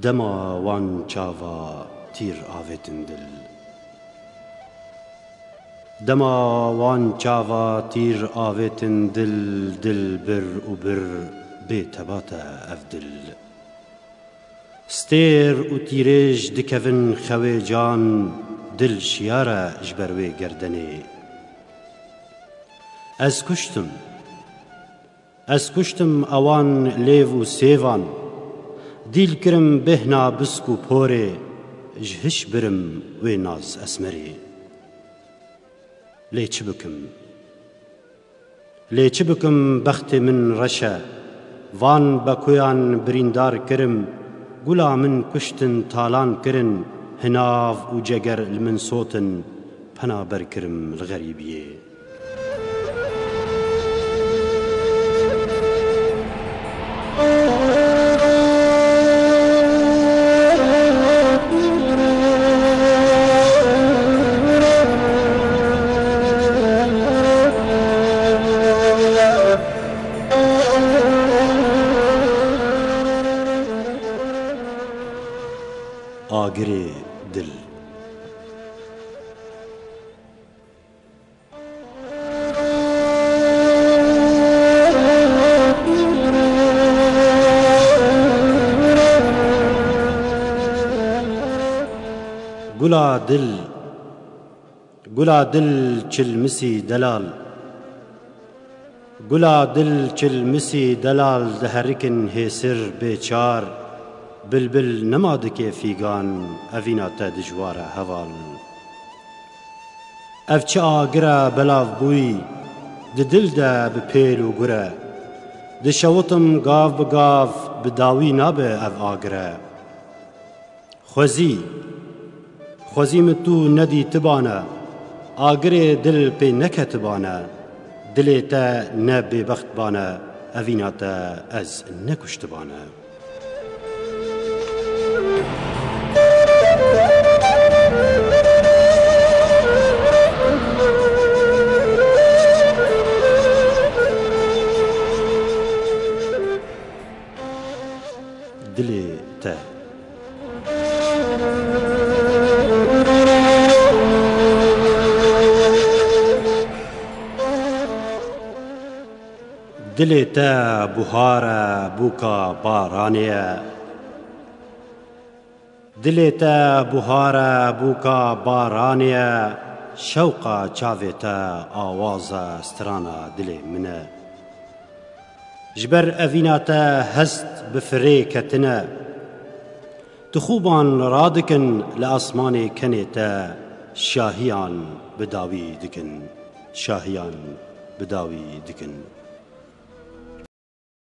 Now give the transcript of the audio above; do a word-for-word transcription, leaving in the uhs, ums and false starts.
Dema wan çava tîr avêtin dil. Dema wan çava tîr avêtin dil, dil bir û bir bê tebat e ev dil. Stêr û tîrêj dikevin xewê can, dil şiyar e ji ber wê gerdenê. Ez kuştim. Ez kuştim ewan lêv û sêvan. Dîl kirim bêhna bisk û porê, ji hiş birim wê naz esmerê. Lê çi bikim? Lê çi bikim, bextê min reş e. Van bekuyan birîndar kirim, gula min kuştin, talan kirin, hinav û ceger li min sotin, penaber kirim li xerîbiyê. Agirê dil. Gula dil, gula dil çilmisî delal. Gula dil çilmisî delal diherikin hêsir bêçar. Bilbil nema dike fîgan, evîna te dijwar e heval. Ev çi agir e belav bûyî, di dil de bi pêl û gur e. Dişewitim gav bi gav, bi dawî nabe ev agir e. Xwezî, xwezî min tu nedîtibane, agirê dil pê neketibane, dilê te ne bêbext bane, evîna te ez nekuştibane. Dilê te. Dilê te buhar e, bûka baranê ye. Dilê te buhar e, bûka baranê ye, şewqa çavê te awaz e, strana dilê min e. Ji ber evîna te hest bi firê ketine, tixûban radikin li asmanê kenê te, şahiyan bi dawî dikin, şahiyan bi dawî dikin.